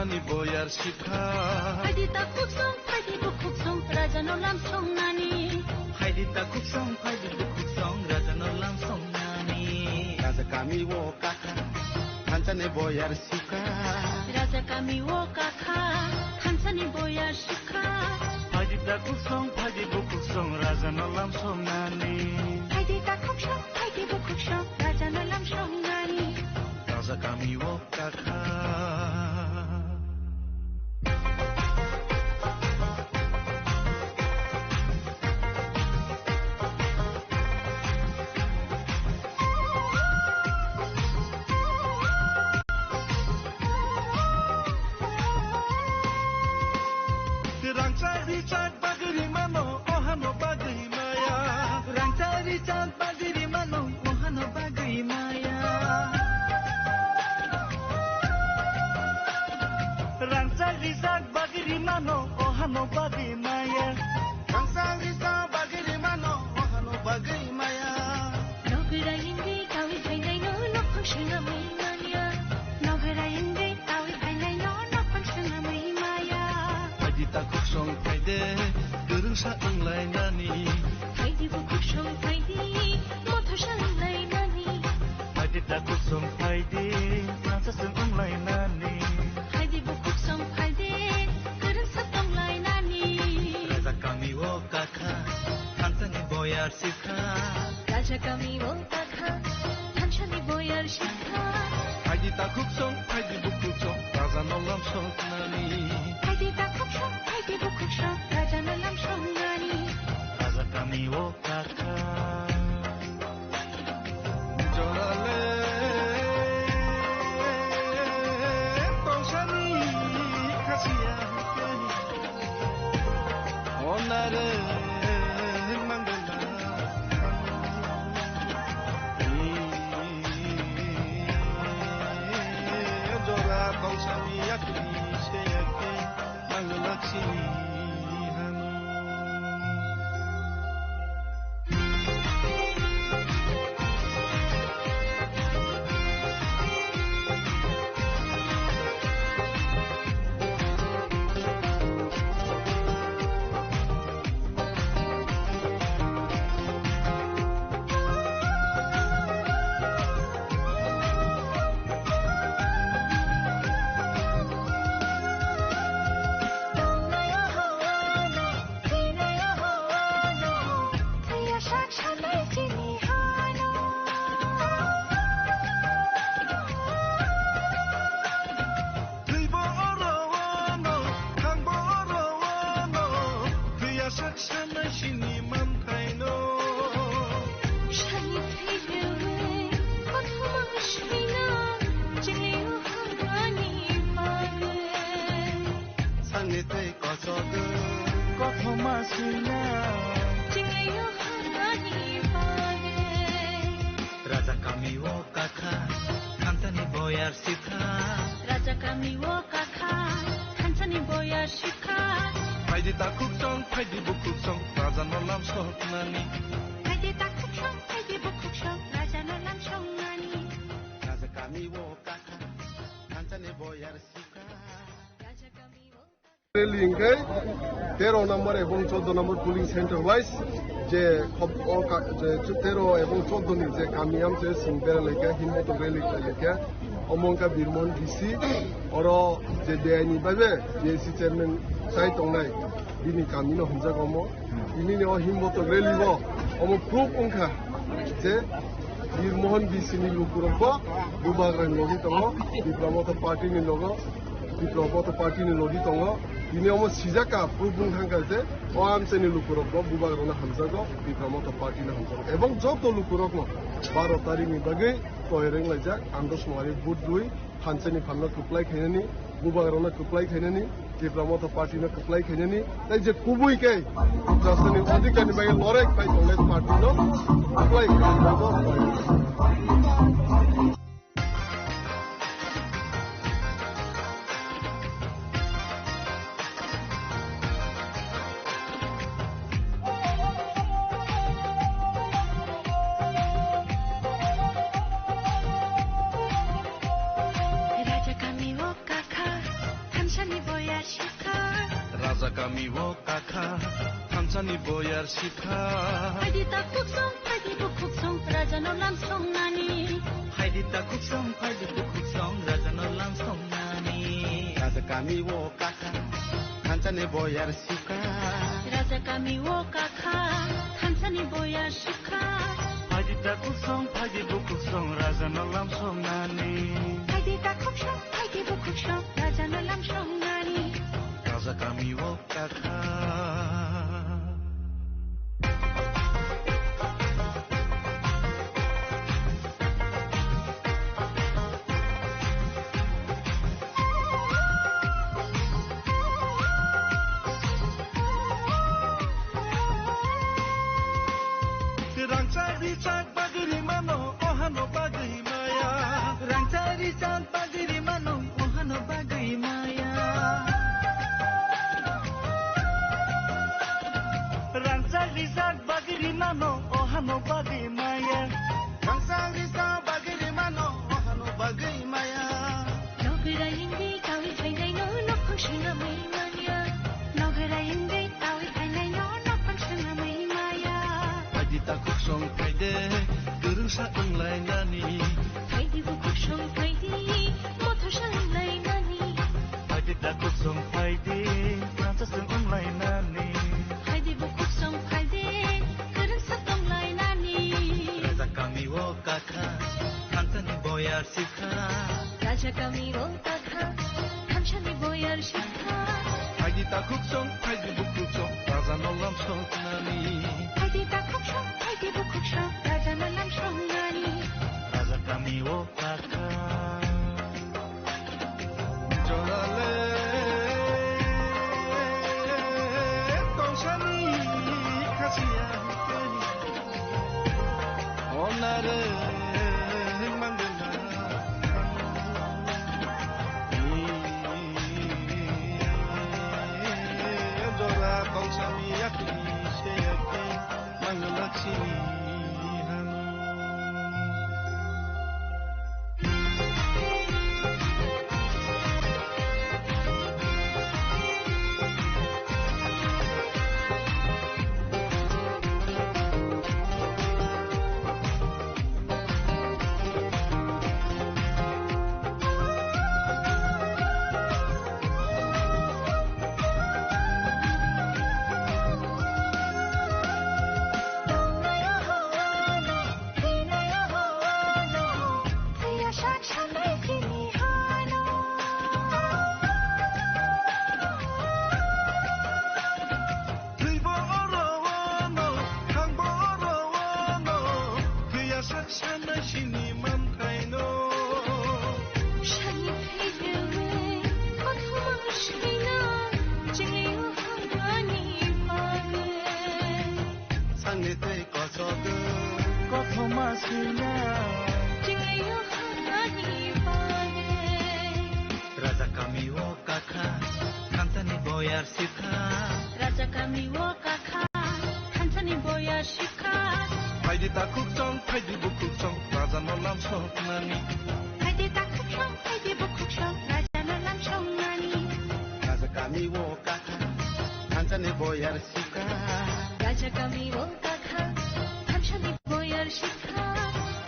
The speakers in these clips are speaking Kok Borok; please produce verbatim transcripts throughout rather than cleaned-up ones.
Ani boyar sikha. Phaidi ta khuk song, phaidi bukhuk song, raja no lam song nani. Phaidi ta khuk song, phaidi bukhuk song, raja no lam song nani. Raja kami o kakha, thansa ni boyar sikha. Raja kami o kakha, thansa ni boyar sikha. Phaidi ta khuk song, phaidi bukhuk song, raja no lam song nani. Phaidi ta khuk song, phaidi bukhuk song, raja no lam song nani. Raja kami o kakha. Rangchak rijak bagwi mano, ohano bagwi maya. Rangchak rijak bagwi mano, ohano bagwi maya. Rangchak rijak bagwi mano, ohano bagwi maya. Rangchak rijak bagwi mano, ohano bagwi maya. Nogwira hindi kawi phainaino nokhong swnamwi maya. Nogwira hindi kawi phainaino nokhong swnamwi maya. Phaidi ta khuk song phaide, kwrwng sa wnglai nani. Phaidi bukhuk song phaidi, motho sa wnglai nani. Phaidi ta khuk song phaidi, thansa song wnglai nani. Phaidi bukhuk song phaidi, kwrwng sa wnglai nani. Raja kami o kakha, thansa ni boyar sikha. Raja kami o kakha, thansa ni boyar sikha. Phaidi ta khuk song, phaidi bukhuk song, raja no lam song nani. Phaidi ta khuk song, phaidi bukhuk song, raja no lam song nani. Raja kami o kakha. Jorale tongsani khasiya. Onare mangala. Jora tongsani yakni se yakni mangala chini hanu. Thwibo oro ono, thangbo oro ono, thwiya sak sanai sini manthai no. Sani thwirewi, kothoma swina, chini o hamani bagwi. Sani thwi kochogwi, kothoma swina, chini o hamani bagwi. Raja kami o kakha, thansa ni boyar sikha. Raja kami o kakha, thansa ni boyar sikha. Phaidi ta khuk song, phaidi bukhuk song, raja no lam song nani. Phaidi ta khuk song, phaidi bukhuk song, raja no lam song nani. Raja kami o kakha, thansa ni boyar sikha. Raja kami o Rally hingke tero number ebong chordo number polling center wise je khop-, o ka-, je chu-, tero ebong chordo ni je kami amche sing bera leke himboto rally khlai leke omo wngkha Birmohon B C oro je D I ni bagwi B S C chairman sai tongnai bini kami no hwnjak omo. Bini ni o himboto rally bo omo proof wngkha je Birmohon B C ni lukurok bo Bubagra ni logi tongo, Tipra Motha Party ni logo. Tipra Motha Party ni logi tongo. Bini omo sijak ka proof wng thang kha je o amchai ni lukurok bo Bubagrano hamjago, Tipra Motha Party no hamjago. Ebong joto lukurok no baro tarik ni bagwi toyar wng laijak, ang dos mari vote rwi phansa ni phan no kwplai khainani, Bubagrano kwplai khainani, Tipra Motha Party no kwplai khainani, tei je kubui khe Tiprasani adhikar ni bagwi lorai khlai tongnai party no kwplai khainani. Raja kami o kakha, Kami o kakha, thansani boyar sikha. Phaidi takhuk song, phaidi bukhuk song, raja no lam song nani. Phaidi takhuk song, phaidi bukhuk song, raja no lam song nani. Raja kami o kakha, thansani boyar sikha. Raja kami o kakha, thansani boyar sikha. Phaidi takhuk song, phaidi bukhuk song, raja no lam song nani. Phaidi takhuk song, phaidi bukhuk song, raja no lam song nani. Raja kami o kakha. Rangchak richak bagwi rimano, ohano bagwi maya. Rangchak richak bagwi rimano, ohano bagwi maya. Rangchak richak bagwi rimano, ohano bagwi maya. Rangchak richak bagwi rimano, ohano bagwi maya. Nogwrai wngwi kawi phainaino nokhong swnamwi manya. Nogwrai wngwi kawi phainaino nokhong swnamwi maya. Phaidi takhuk song phaide, kwrwngsa wnglainani. Phaidi bukhuk song phaidi, mothorsa wnglainani. Phaidi takhuk song phaidi, thansani wnglainani. Phaidi bukhuk song phaidi, kwrwngsa wnglainani. Raja kami o kakha, thansani boyar sikha. Raja kami o kakha, thansani boyar sikha. Phaidi takhuk song, phaidi bukhuk song, raja no lam song nani. Phaidi takhuk song, phaidi bukhuk song, raja no lam song nani. Raja kami o kakha. Jorale tongsani khasiya. Onare mangala jora kongsani yakni se yakni mangala chini hanu. Thwibo oro ono, thangbo oro ono, thwiya sak sanai sini manthai no. Sani thwidewe, kothoma sina, chini o hamani bagwi. Sangni tei kosogo, kothoma sina. Chini o hamani bagwi. Raja kami o kakha, thansani boyar sikha. Raja kami o kakha, thansani boyar sikha. Phaidi takhuk song, phaidi bukhuk song, raja no lam song nani. Phaidi takhuk song, phaidi bukhuk song, raja no lam song nani. Raja kami o kakha, thansani boyar sikha. Raja kami o kakha, thansani boyar sikha.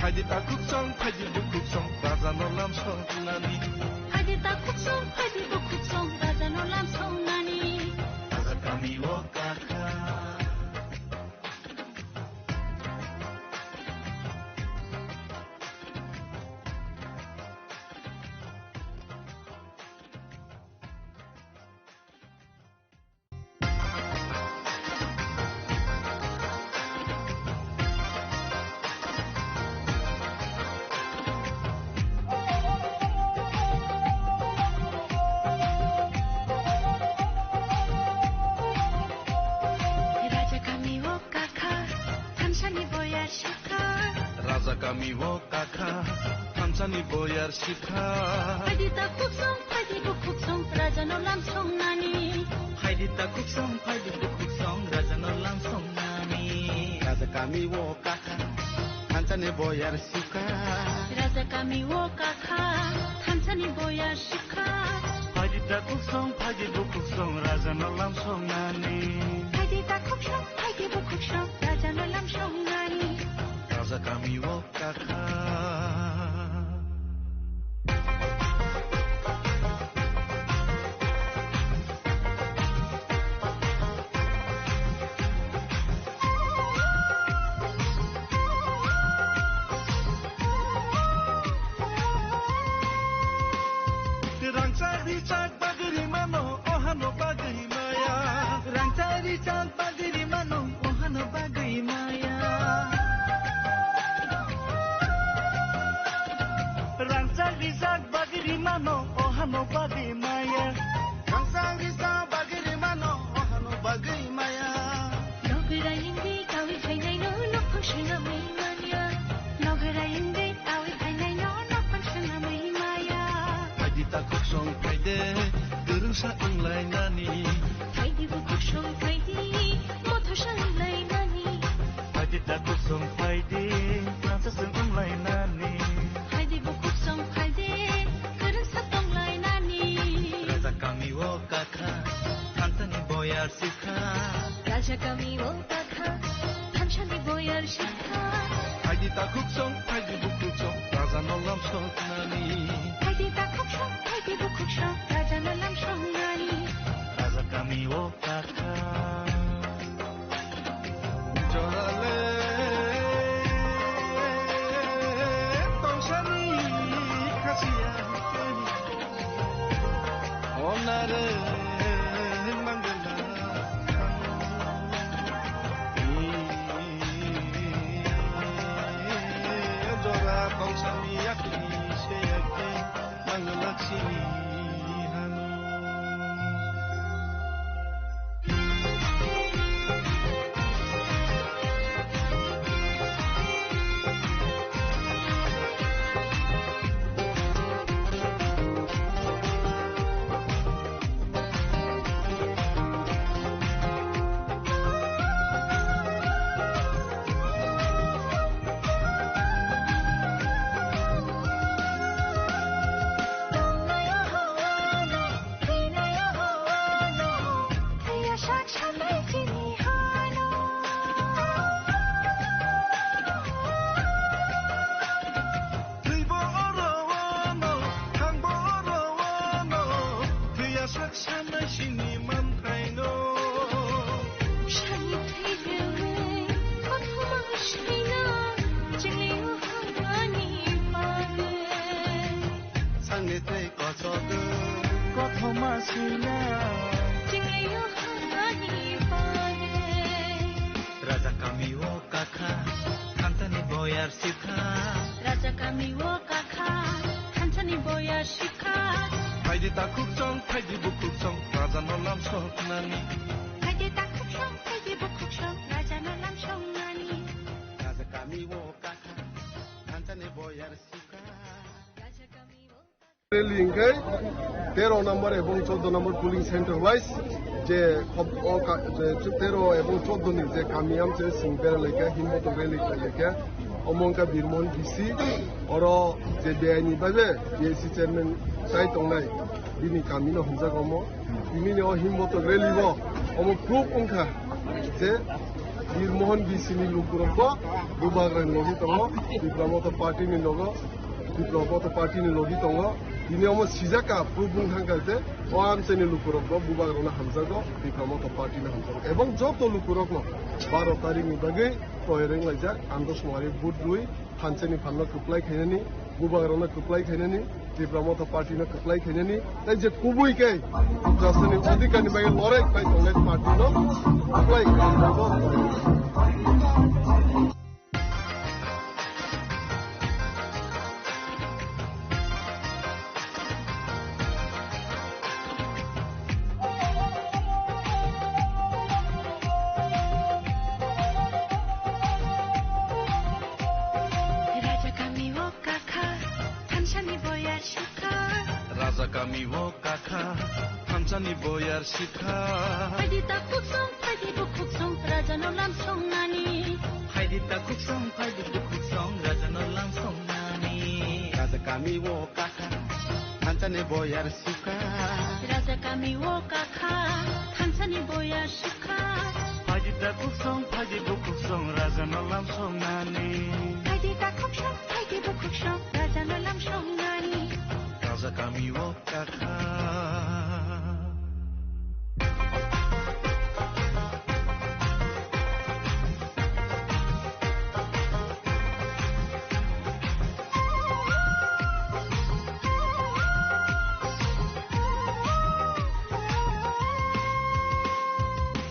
Phaidi takhuk song, phaidi bukhuk song, raja no lam song nani. Phaidi takhuk song, phaidi bukhuk song, raja no lam song nani. Raja kami o kakha. Raja kami o kakha, thansani boyar sikha. Raja kami o kakha, thansani boyar sikha. Phaidi takhuk song, phaidi bukhuk song, raja no lam song nani. Phaidi takhuk song, phaidi bukhuk song, raja no lam song nani. Raja kami o kakha, thansani boyar sikha. Raja kami o kakha, thansani boyar sikha. Phaidi Takhuk song phaidi bukhuk song raja no lam song nani. Phaidi takhuk song phaidi bukhuk song raja no lam song nani. Raja kami o kakha. Rangchak richak bagwi mano, ohano bagwi maya. Rangchak richak bagwi mano, ohano bagwi maya. Rangchak richak bagwi mano, ohano bagwi maya. Rangchak richak bagwi mano, ohano bagwi maya. Nogwi raiyungwi kawi phainaino nokhong swnamwi manya. Nogwi raiyungwi kawi phainaino nokhong swnamwi maya. Phaidi takhuk song phaide, kwrwngsa wnglainani. Phaidi bukhuk song phaidi, mothosa wnglainani. Phaidi takhuk song phaidi, thansa song wnglainani. Phaidi bukhuk song phaidi, kwrwngsa tonglainani. Raja kami o kakha, thansani boyar sikha. Raja kami o kakha, thansani boyar sikha. Phaidi takhuk song, phaidi bukhuk song, raja no lam soknani. Phaidi takhuk song, phaidi bukhuk song, raja no lam soknani. Raja kami o kakha. Jorale tongsani khasiya. Onare mangala. Jora tongsani yakni se yakni mangala chini hani. Thwibo oro ono, thangbo oro ono, thwiya sak sanai sini manthai no. Sani thwirewi, kothoma sina, chini o hangani pare. Sangni tei kochok. Kothoma sina. Chingyo hani pare. Raja kami o kakha, thansani boyar sikha. Raja kami o kakha, thansani boyar sikha. Phaidi takhuk song, phaidi bukhuk song, raja no lam soknani. Phaidi takhuk song, phaidi bukhuk song, raja no lam soknani. Raja kami o kakha, thansani boyar sikha. Raja kami o Rally hingkhe tero number ebong chordo number polling center wise je khop-, o ka-, je tero ebong chordo ni je kami amche sing beralaikha, himboto rally khlaikha, omo wngkha Birmohon B C, oro je B I ni bagwi B I C chairman chai tongnai, bini kami no hwnjak omo. Tini ni o himboto rally bo omo proof wngkha je Birmohon B C ni lukurok bo bubagra ni logi tongo, Tipra Motha Party ni logo. Tipra Motha Party ni logi tongo. Tini omo sijak ka proof wng thang kha je o amchaini lukurok bo bubagrano hamjago, Tipra Motha Party no hamjago. Ebong joto lukurok no baro tarik ni bagwi toyar wng laijak, andro sumari vote rwi thansa ni phan no kwplai khainani, bubagrano kwplai khainani, Tipra Motha Party no kwplai khainani, tei je kubui khe Tiprasani odhikar ni bagwi lorai khlai tongnai party no kwplai khainani. Raja kami o kakha, thansani boyar sikha. Raja kami o kakha, thansani boyar sikha. Phaidi takhuk song, phaidi bukhuk song, raja no lam song nani. Phaidi takhuk song, phaidi bukhuk song, raja no lam song nani. Raja kami o kakha, thansani boyar sikha. Raja Kami o kakha, thansani boya sikha. Phaidi takhuk song, phaidi bukhuk song, raja no lam song nani. Phaidi takhuk song, phaidi bukhuk song, raja no lam song nani. Raja kami o kakha.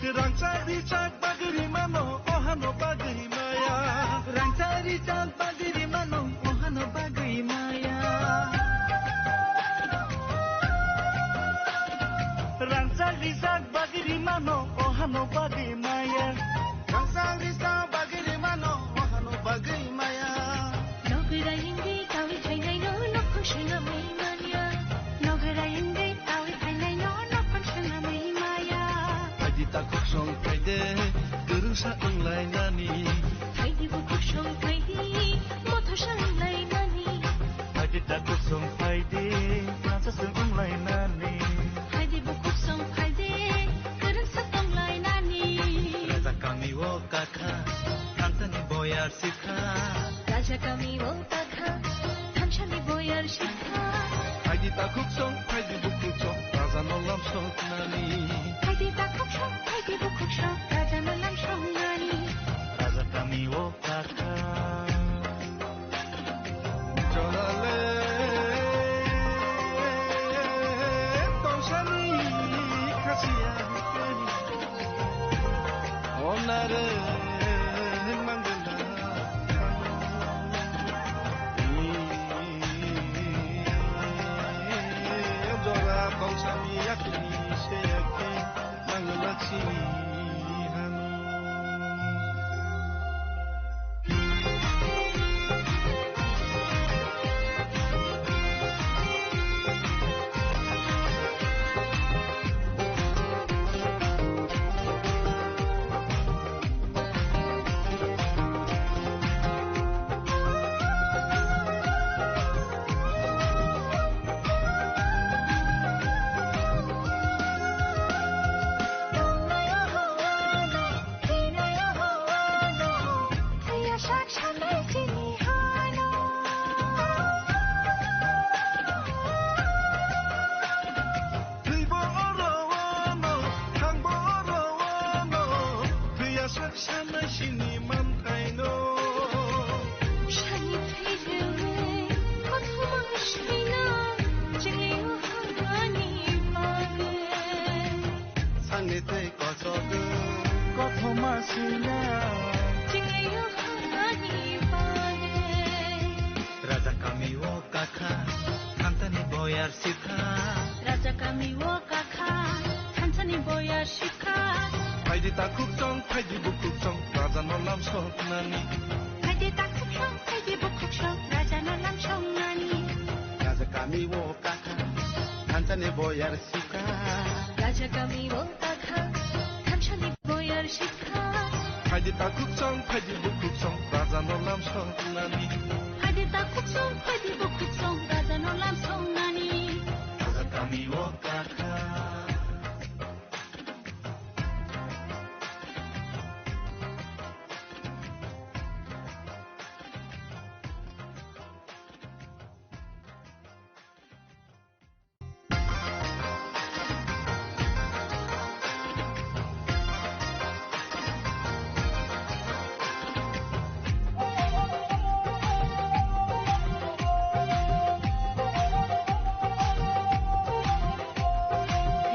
Rangchak rijak bagwi rimano, ohano bagwi maya. Rangchak rijak bagwi rimano, ohano bagwi maya. Rangchak rijak bagwi rimano, ohano bagwi maya. Rangchak rijak bagwi rimano, ohano bagwi maya. Nogwira hingwi kawi phainaino, nokhung swnamwi manya. Nogwira hingwi kawi phainaino, nokhung swnamwi maya. Phaidi takhuk song phaide, kwrwngsa wnglainani. Phaidi bukhuk song phaidi, mothorsa wnglainani. Phaidi takhuk song phaidi, masa song wnglainani. Phaidi bukhuk song phaidi, kwrwngsa wnglainani. Raja kami o kakha, thansani boyar sikha. Raja kami o kakha, thansani boyar sikha. Phaidi takhuk song, phaidi bukhuk song, raja no lam song nani. Phaidi takhuk song, phaidi bukhuk song, raja no lam song nani. Raja kami o kakha. Jorale tongsani khasiya. Onare mangala. Jora tongsani yakni se yakni mangala chini hanu. Thwibo oro ono, thangbo oro ono, thwiya sak sanai sini manthaino. Sani thwirewi, kothoma swina, chwngwi o hangmani bagwi. Sani thwi kochogwi, kothoma swina, chwngwi o hangmani bagwi. Raja kami o kakha, thansani boyar sikha. Raja kami o kakha, thansani boyar sikha. Phaidi takhuk song, phaidi bukhuk song, raja no lam song nani. Phaidi takhuk song, phaidi bukhuk song, raja no lam song nani. Raja kami o kakha, thansani boyar sikha. Raja kami o kakha, thansani boyar sikha. Phaidi takhuk song, phaidi bukhuk song, raja no lam song nani. Phaidi takhuk song, phaidi bukhuk song, raja no lam song nani. Raja kami o kakha.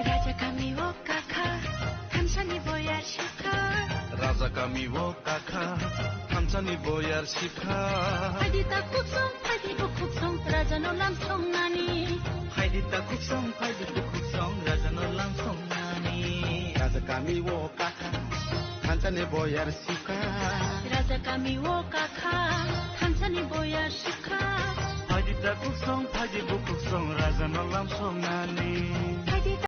Raja kami o kakha, thansani boyar sikha. Raja kami o kakha, thansani boyar sikha. Phaidi takhuk song, phaidi bukhuk song, raja no lam song nani. Phaidi takhuk song, phaidi bukhuk song, raja no lam song nani. Raja kami o kakha, thansani boyar sikha. Raja kami o kakha, thansani boyar sikha. Phaidi takhuk song, phaidi bukhuk song, raja no lam song nani. Phaidi